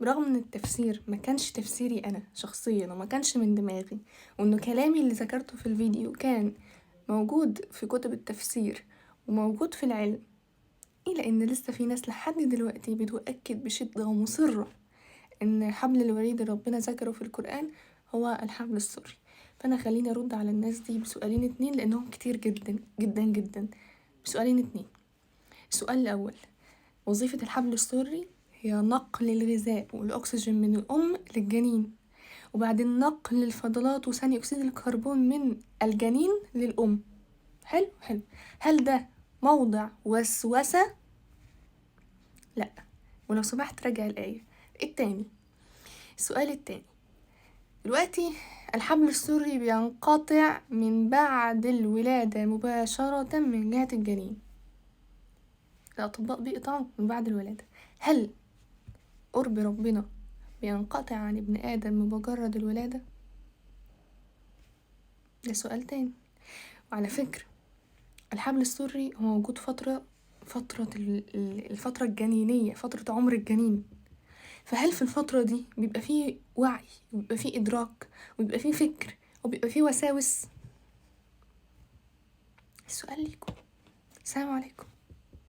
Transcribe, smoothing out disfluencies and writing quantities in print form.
برغم ان التفسير ما كانش تفسيري انا شخصيا وما كانش من دماغي، وانه كلامي اللي ذكرته في الفيديو كان موجود في كتب التفسير وموجود في العلم، إلا إن لسه في ناس لحد دلوقتي بتؤكد بشدة ومصرة إن حبل الوريد اللي ربنا ذكره في القرآن هو الحبل السري. فأنا خليني أرد على الناس دي بسؤالين اتنين لأنهم كتير جدا جدا جدا، بسؤالين اتنين. السؤال الأول: وظيفة الحبل السري هي نقل الغذاء والأكسجين من الأم للجنين، وبعدين نقل الفضلات وثاني أكسيد الكربون من الجنين للأم. حلو حلو. هل ده موضع وسوسة؟ لا، ولو سمحت راجع الآية. التاني، السؤال التاني دلوقتي: الحبل السري بينقطع من بعد الولادة مباشرة من جهة الجنين، الأطباء بيقطعوا من بعد الولادة، هل قرب ربنا بينقطع عن ابن آدم بمجرد الولادة؟ ده سؤال تاني. وعلى فكرة الحبل السري هو موجود فترة الفترة الجنينية، فترة عمر الجنين، فهل في الفترة دي بيبقى فيه وعي وبيبقى فيه إدراك وبيبقى فيه فكر وبيبقى فيه وساوس؟ السؤال ليكم. السلام عليكم.